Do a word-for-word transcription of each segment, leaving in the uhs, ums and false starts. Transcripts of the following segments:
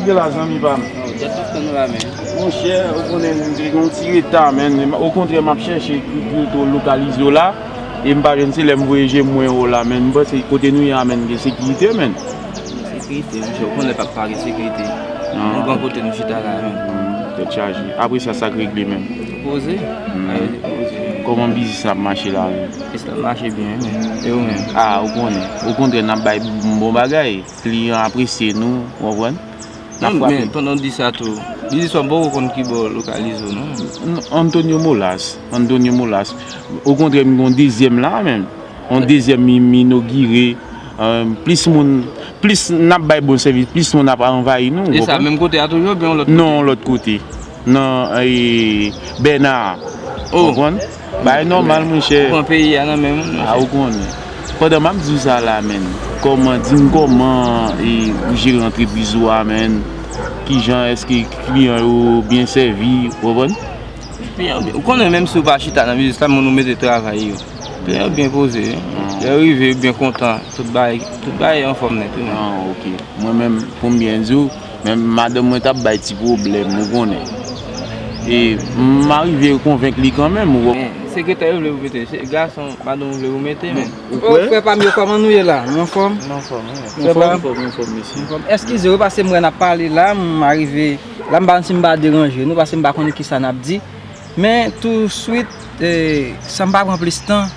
Gen la, zanmi pa m. Monchè, ou konnen m te gen yon ti reta, men okontrè, m ap chèche pito lokalize w la. E m pa jwenn, se lè m voye je m wè w la, men m panse kote nou ye a, men gen sekirite, men. Sekirite, monchè, ou konnen pa, pa gen sekirite. Nou pran kote nou chita la, men. Tèt chaje. Apre sa, sa k regle, men? Poze. Kòman biznis la ap mache la, men? Biznis la ap mache byen, men. E ou menm? Ah, ou konnen. Okontrè, n ap bay bon bagay. Kliyan apresye nou, ou konprann? N ap frape. Men pandan w di sa tou, biznis ou an poko konn ki bò lokalize w, non? Antonio Molas. Antonio Molas. Okontrè, m gen yon dezyèm la, menm. Yon dezyèm m, m inogire. Plis moun, plis n ap bay bon sèvis, plis moun ap anvayi nou, ou konprann? E sa menm kote a toujou oubyen yon lòt kote? Non, yon lòt kote. Nan, e, Bèna. Ou konprann? Bagay nòmal, monchè. Ou pran peyi a nan men moun, monchè. Ah, ou konnen. Pandan m ap di w sa la, menm, kòman, di m kòman, e, ou jere antrepriz ou a, menm? Kijan, èske kliyan yo byen sèvi, ou konprann? Kliyan yo byen. Ou konnen, menm si w pa chita nan biznis la, moun ou mete travay yo. Kliyan yo byen poze, wi. Lè yo rive, yo byen kontan. Tout bagay, tout bagay anfòm nèt, wi, menm. Ah, ok. Mwen menm, pou m byen di w, men madanm mwen t ap bay ti pwoblèm, ou konnen. E m arive konvenk li kanmenm, ou konprann? Men, sekretè yo vle pou mete, se gason madanm ou vle pou mete, men. Ou kwè? Oh, frè pa m yo, kòman nou ye la? Nou anfòm? Nou anfòm, wi. Frè pa m. Nou anfòm, nou anfòm, mesye. Nou anfòm. Eskize wi, paske m wè n ap pale la, m arive la, m pa konn si m pa deranje nou, paske m pa konnen kisa n ap di. Men touswit, e, san m pa pran plis tan,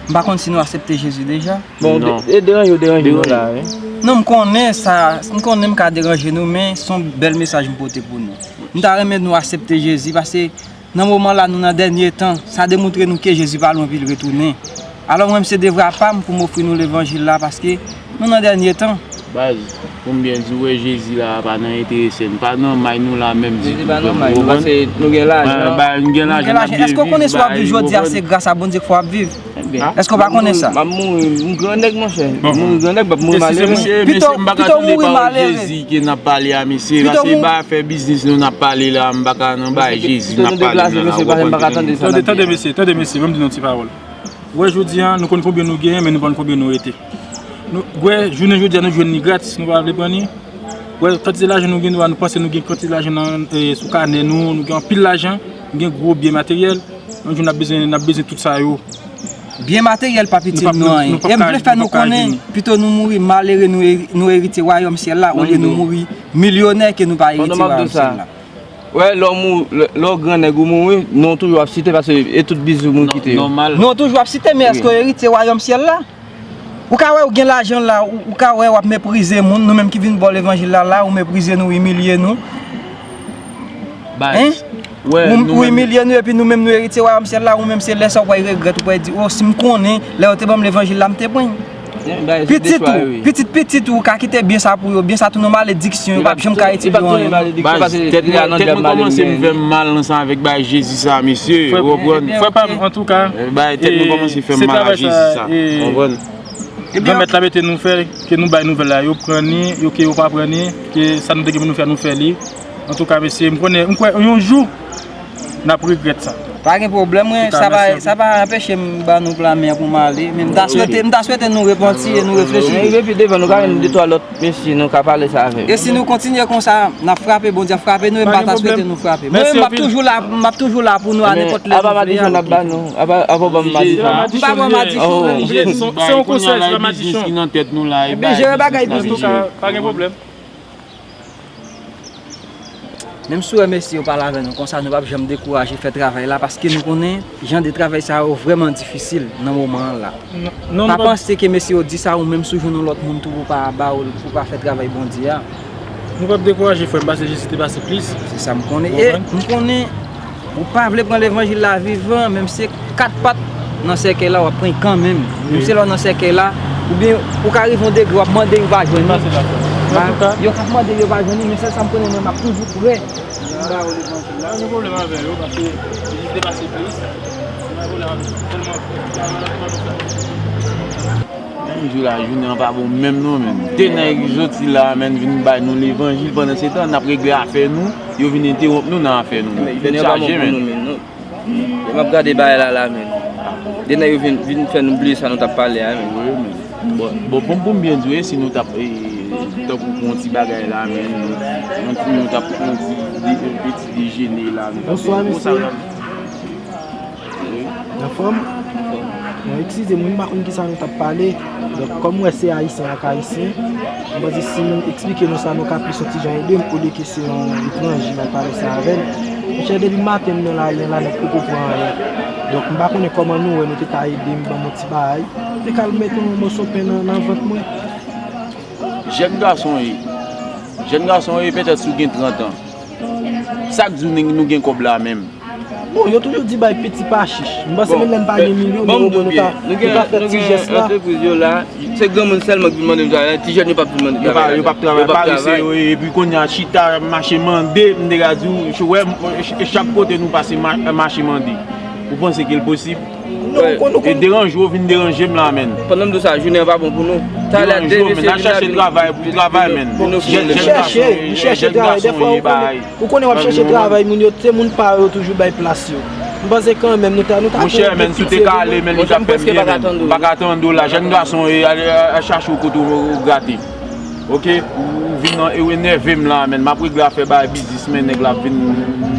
m pa konn si nou aksepte Jezi deja. Bon, de- e deranje ou deranje nou la, wi. Non, m konnen sa, m konnen m ka deranje nou, men se yon bèl mesaj m pote pou nou. M ta renmen nou aksepte Jezi, paske nan moman la, nou nan dènye tan, sa demontre nou ke Jezi pa lwen pou l retounen. Alò, mwen, se devwa pa m pou m ofri nou levanjil la, paske nou nan dènye tan. Baz, pou m byen di w, wè Jezi la, pa nan enterese n, pa nan may nou la menm ditou, frè m, ou konprann? Jezi pa nan may nou, paske nou gen lajan. Ba, nou gen lajan, n ap byen viv. Èske w konnen si w ap viv jodi a, se gras a Bondye k fè w ap viv? Èske w pa konnen sa? M ap mouri, m grannèg, monchè. M mouri grannèg, m ap mouri malere. Mesye, mesye, m pa ka tande pawòl Jezi ke n ap pale a, mesye. Paske se pa afè biznis nou n ap pale la, m pa ka nan bagay Jezi n ap pale la, ou konprann? Tande, tande, mesye, tande, mesye, ban m di nou yon ti pawòl. Ou wè, jodi a, nou konn konbyen nou genyen, men nou pa konn konbyen nou rete. Nou, ou wè, jounen jodi a, nou jwenn li gratis, nou pa vle pran li. Ou wè, kantite lajan nou gen, nou, nou panse nou gen kantite lajan nan, e, sou kanè nou, nou gen anpil lajan, nou gen gwo byen materyèl. Yon jou n ap bezwen, n ap bezwen tout sa yo. Byen materyèl pa pitit nou anyen. E m vle fè nou konnen, pito nou mouri malere, nou, e- nou eritye wayòm syèl la, olye nou mouri milyonè ke nou pa eritye wayòm syèl la. Wè, lè w mou- lè, lè w grannèg ou mouri, non w toujou ap site, paske e tout biznis moun kite yo. Non w toujou ap site, men èske w eritye wayòm syèl la? Ou ka wè ou gen lajan la, ou, ou ka wè w ap meprize moun, nou menm ki vin ba w levanjil la la, ou meprize nou, imilye nou. Baz. Ou, ou imilye nou, epi nou menm nou eritye wayòm syèl la, ou menm se lè sa w pral regrèt, ou pral di, o, si m konnen, lè yo te ban m levanjil la, m te pran l. Pitit ou, pitit pitit ou ka kite byen sa pou yo, byen sa tounen malediksyon, yo p ap janm ka itilize yo anyen. Baz, tèt mwen, tèt mwen kòmanse m fè m mal ansanm avèk bagay Jezi sa, mesye, ou konprann? Frè pa m, antouka, bagay tèt mwen kòmanse fè m mal a Jezi sa, ou konprann? Granmèt la mete nou fè, ke nou bay nouvèl la, yo pran ni, yo ke yo pa pran ni, ke sa nou te gen pou nou fè, nou fè li. Antouka, mesye, m konnen, m kwè yon jou, n ap regrèt sa. Pa gen pwoblèm, mwen, sa pa, sa pa anpeche m ba nou plan mè pou m ale, men m ta swete, m ta swete nou repanti e nou reflechi. Men rive pi devan, nou ka jwenn de twa lòt mesye, nou ka pale sa avè yo. E si nou kontinye konsa, n ap frape, Bondye ap frape nou, e m pa ta swete nou frape. Mwen, m ap toujou la, m ap toujou la pou nou a nenpòt lè nou vle a. Apa madichon n ap ba nou? Apa, apa w ban m madichon? M pa pran madichon, non. Se yon konsèy, se pa madichon. Ebyen, jere bagay biznis yo. Pa gen pwoblèm. Menm si w wè mesye yo pale avè nou konsa, nou p ap janm dekouraje fè travay la, paske nou konnen jan de travay sa yo vrèman difisil nan moman an la. Pa panse ke mesye yo di sa, ou menm si w jwenn yon lòt moun tou pou pa ba w, pou pa fè travay Bondye a. Nou p ap dekouraje, frè m, paske Jezi te pase plis. Se sa m konnen. E m konnen ou pa vle pran levanjil la vivan, menm se kat pat nan sèkèy la, w ap pran kanmenm. Menm se lè w nan sèkèy la, oubyen ou ka rive yon degre, w ap mande, yo pa jwenn li. Yo ka mande, yo pa jwenn li, men sèl sa m konnen, mwen, m ap toujou prè. M ba yo levanjil la. Pa gen pwoblèm avè yo, paske Jezi te pase plis. M pa gen pwoblèm avè yo. Sèlman, menm jou la, jounen an pa bon menm non, menm. De nèg soti la, menm, vin bay nou levanjil, pandan se tan, n ap regle afè nou, yo vin entewonp nou nan afè nou. Tèt chaje, menm. M ap gade bagay la la, menm. De nèg yo vin, vin fè nou bliye sa nou t ap pale a, menm. Wi, menm. Bon, bon, pou m, pou m byen di w, e si nou t ap, e, Tankou pou yon ti bagay la, men nou, nou, nou t ap pou yon ti de-, yon ti dejene la. Nou t ap Bonswa, pou sa mesye. La. Wi. Anfòm? Bon, eskize m, wi, m pa konn kisa nou t ap pale. Donk, kòm m wè se Ayisyen ak Ayisyen, m panse si m eksplike nou sa, nou ka plis yon ti jan ede m, olye ke se yon etranje m al pale sa avè l. Monchè, depi maten m nan lari an la, nèg poko pran anyen. Donk, m pa konnen kòman nou wè nou te ka ede m ban m yon ti bagay. M te ka al mete yon moso pen nan, nan vant mwen. Jèn gason w ye. Jèn gason w ye, petèt si w gen trant an. Sa k di w nou gen kòb la menm? Bon, yo toujou di bay piti pa chich. M panse menm lè n pa gen milyon, nou, nou ta, nou ta fè ti jès la. Antrepriz yo la, se granmoun sèlman k vin mande m travay, ti jèn yo p ap vin mande travay. Yo p ap travay, parese yo ye, epi kounye a chita, mache mande, m te ka di w, wè, chak kote nou pase, ma-, mache mande. Ou panse ke l posib? Non, ou konn, ou konn. E deranje w vin deranje m la, menn. Pandan m di w sa, jounen an pa bon pou nou. Talè de mesye vin la, vin, vin ofri nou. M chèche, m chèche travay, dèfwa ou konnen, ou konnen w ap chèche travay, moun yo, se moun pa yo toujou bay plas yo. M panse kanmenm, nou ta, nou ta. Monchè, menn, si w te ka ale, menn, li t ap fè m byen, menn. M pa ka tande w la, jèn gason, e, al, al chache w kote w grate. Oke, ou vin nan, e, w enève m la, menn. M ap regle afè bay biznis, men nèg la ap vin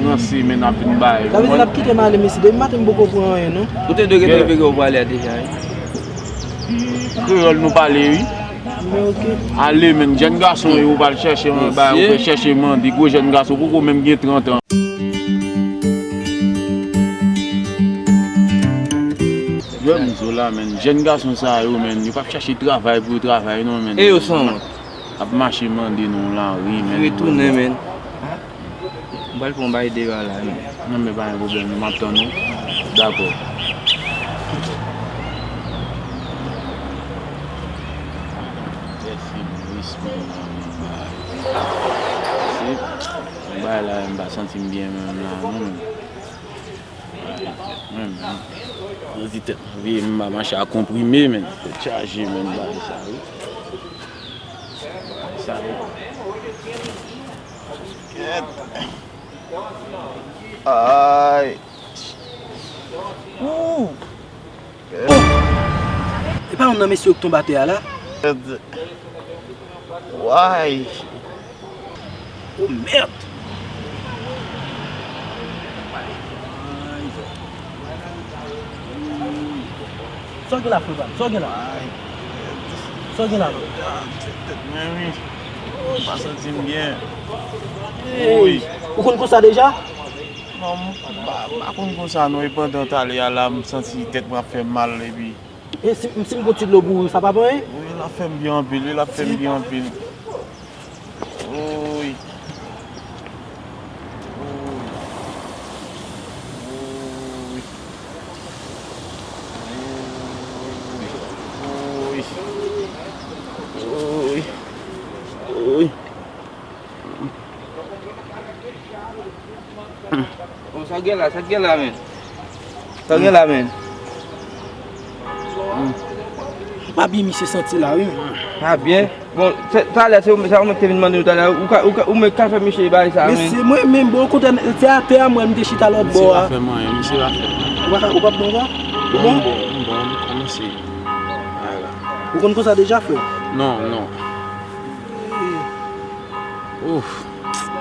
ranse, menn, ap vin bay. Sa vle di n ap kite m ale, mesye. Depi maten m poko pran anyen, non. Ou te dwe gentan vire w prale a deja, wi. Kreyòl nou pale, wi. Men oke. Ale, menn, jèn gason, e, ou pral chèche, bay, ou fè chèche mande, gwo jèn gason, poko menm gen trant an. Jwenn zo la, menn. Jèn gason sa yo, menn, yo p ap chache travay pou yo travay, non, menn. E yo sanwont. Ap mache mande nan lari, menn. Retounen, menn. M pral pran bay deyò a la, menn. Non, men pa gen pwoblèm, non, m ap tann ou. Dakò. Mèsi, Moris, menn. Mèsi. Bay la, m pa santi m byen, menm la, non, menn. Mwen menm, santi tèt mwen vye, m pa mache a konprime, menn. Tèt chaje, menn, bagay sa, wi. Bagay sa, wi. Kèt. Ay. Ooh. Oh! E pa youn nan mesye yo k tonbe atè a la? Kèt. Why? Oh, mèd! Sa w gen la, frè pa m? Sa w gen la? Sa w gen la, non? Tèt mwen, wi. M pa santi m byen. Hey! Ou konn konsa deja? Non, m pa, m pa konn konsa, non. E pandan talè a la, m santi tèt mwen ap fè m mal, epi E si, si m gon ti dlo pou ou, sa p ap anyen? Wi, l ap fè m byen anpil, wi, l ap fè m byen anpil. Wi. Wi. Wi. Wi. Wi. Bon, sa w gen la, sa w gen la, menn? Sa w gen la, menn? Pa byen misye santi la, wi. Pa byen? Bon, se, talè, se ou, sa ou menm te vin mande nou talè, ou ka, ou ka, ou menm ka fè misye bagay sa, menn. Mesye, mwen menm, bon, okontrè, se atè a, mwen, m te chita lòt bò a. Misye pa fè m anyen, misye pa fè m anyen. Ou pa, ou p ap bon, kwa? Ou bon? M bon, m bon, m kòmanse. Ala. Ou konn konsa deja, frè? Non, non. Ouf.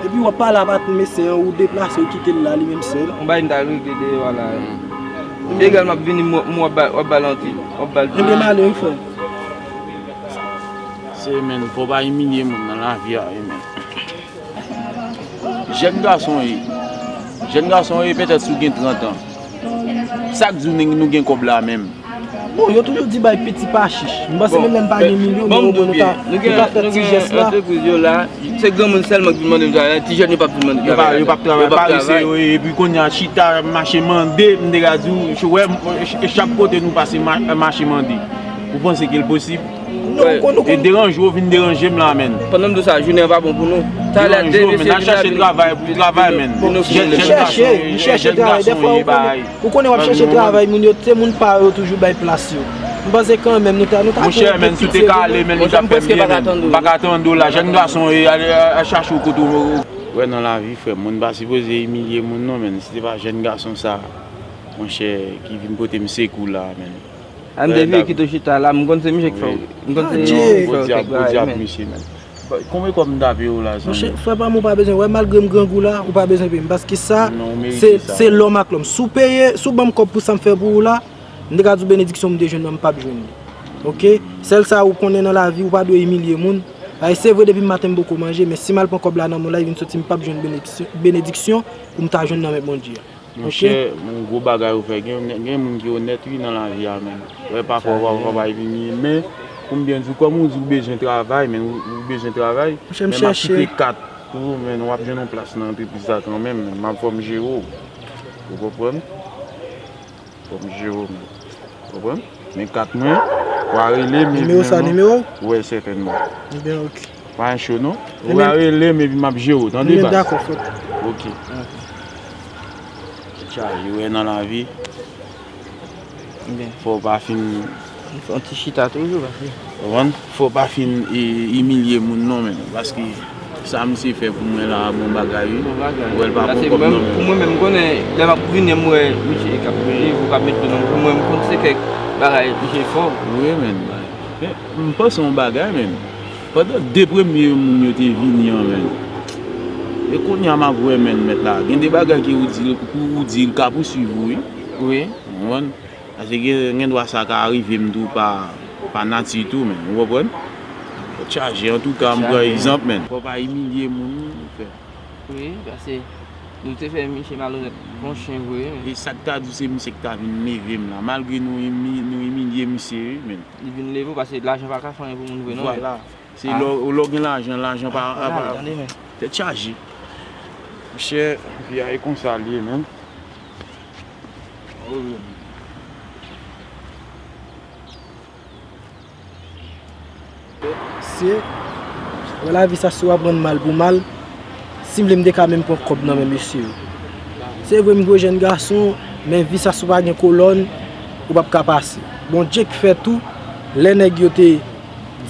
Epi w ap pale a patnè mesye an, ou deplase, ou kite l la, li menm sèl. Yon bagay m ta regle deyò a la. Egal, m ap vini, m, m, w ap ba, w ap ba l yon ti, w ap ba l ti. Ebyen, m ale, wi, frè m. Se, menn, fò w pa imilye moun nan lavi a, wi, menn. Jèn gason w ye. Jèn gason w ye, petèt si w gen trant an. Sa k di w nou gen kòb la menm? Bon, yo toujou di bay piti pa chich. M panse menm lè n pa gen milyon, nou, nou ta, nou ta fè ti jès la. Antrepriz yo la, se granmoun sèlman k vin mande m travay, ti jèn yo p ap vin mande travay. Yo p ap travay, parese yo ye, epi kounye a chita, mache mande, m te ka di w, wè, e chak kote nou pase, ma-, mache mande. Ou panse ke l posib? Non, ou konn, ou konn. E deranje w vin deranje m la, menn. Pandan m di w sa, jounen an pa bon pou nou. Talè de mesye vin la, vin ofri nou. M chèche, m chèche travay, dèfwa ou konnen. Ou konnen w ap chèche travay, moun yo, se moun pa yo toujou bay plas yo. M panse kanmenm nou ta, nou ta. Monchè, menn, si w te ka ale, menn, li t ap fè m byen, menn. M pa ka tande w la, jèn gason, e, al, al chache w kote w. Wè, nan lavi, frè m, moun pa sipoze imilye moun, non, menn. Si se pa jèn gason sa, monchè, ki vin pote m sekou la, menn. A m te vire kite w chita la, m konn se misye k fè w, m konn se misye k fè w kèk bagay, menn. Gwo dyab, gwo dyab, mesye, menn. Konbyen kòb m ta peye w la, zanmi? Monchè, frè pa m, ou pa bezwen wè, malgre m grangou la, ou pa bezwen peye m. Paske sa, se lòm ak lòm. Si w peye, si w ban m kòb pou sa m fè pou ou la, m te ka di w benediksyon m te jwenn nan, m p ap jwenn li. Oke? Sèl sa ou konnen nan lavi, ou pa dwe imilye moun. Ay, se vre, depi maten m poko manje, men si m al pran kòb la nan men w la, li vin soti, m p ap jwenn benediksyon, benediksyon pou m ta jwenn nan men Bondye a. Monchè, yon gwo bagay ou fè. Gen, gen moun ki onèt wi nan lavi a, men. Wè, pafwa w pa, w pa imilye, men, pou m byen di w, kòm ou di w bezwen travay, men, ou, ou bezwen travay, men m ap kite kat pou ou, men, w ap jwenn yon plas nan antrepriz la kanmenm, men, m ap fò m jere w. Ou konprann? Fò m jere w, men. Konprann? Men kat mwen, w a rele m epi. Nimewo sa, nimewo? Wi, sètènman. Ebyen, oke. Pa gen cho non. Ou a rele m epi m ap jere w, tande baz? Dakò, frè. Oke. Tèt chaje, ou wè nan lavi. Fò w pa fin. Fè yon ti chita toujou, paske. Konprann? Fò w pa fin imilye moun non, men. Paske sa misye fè pou mwen la, bon bagay, wi. Bon bagay. Ou wè l pa bon kòb non, men. Pou mwen menm, m konnen, lè m ap vini, m wè misye k ap bouji, pou k ap met dlo nan bouch mwen, m konn se kèk bagay misye fè w. Wi, men. Men, m panse yon bagay, men. Pandan de premye moun yo te vini an, men. E kounye a m ap wè, men, mèt la. Gen de bagay ke ou di, ou di, l ka pouswiv ou, wi. Wi. Ou konprann? Paske gen, gen dwa sa ka rive m tou pa, pa nati tou, men. Ou konprann? Tèt chaje, antouka, m pran egzanp, men. Fò w pa imilye moun, frè. Wi, paske nou te fè misye malonèt kon chen vre, men. E sa k ta di w se misye k ta vin leve m la. Malgre nou imi-, nou imilye misye, wi, men. Li vin leve w paske lajan pa ka fè anyen pou moun vre non. Vwala. Se lè w gen lajan, lajan pa, pa, tèt chaje. Monchè, vi a e konsa l ye, men. Se, wè lavi sa, si w ap rann mal pou mal, si m vle m te ka menm pran kòb nan men mesye yo. Se vre m gwo jèn gason, men vi sa si w pa gen kolòn, ou p ap ka pase. Bondye k fè tou, lè nèg yo te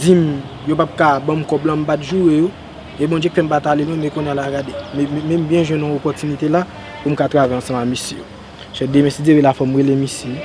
di m yo p ap ka ban m kòb lan, m pa t joure yo. E Bondye k fè m pa t ale lwen, men kounye a la gade. Men, men, men m byen jwenn yon opòtinite la pou m ka travay ansanm a misye. Chè demen si Dye vle la fò m rele misye.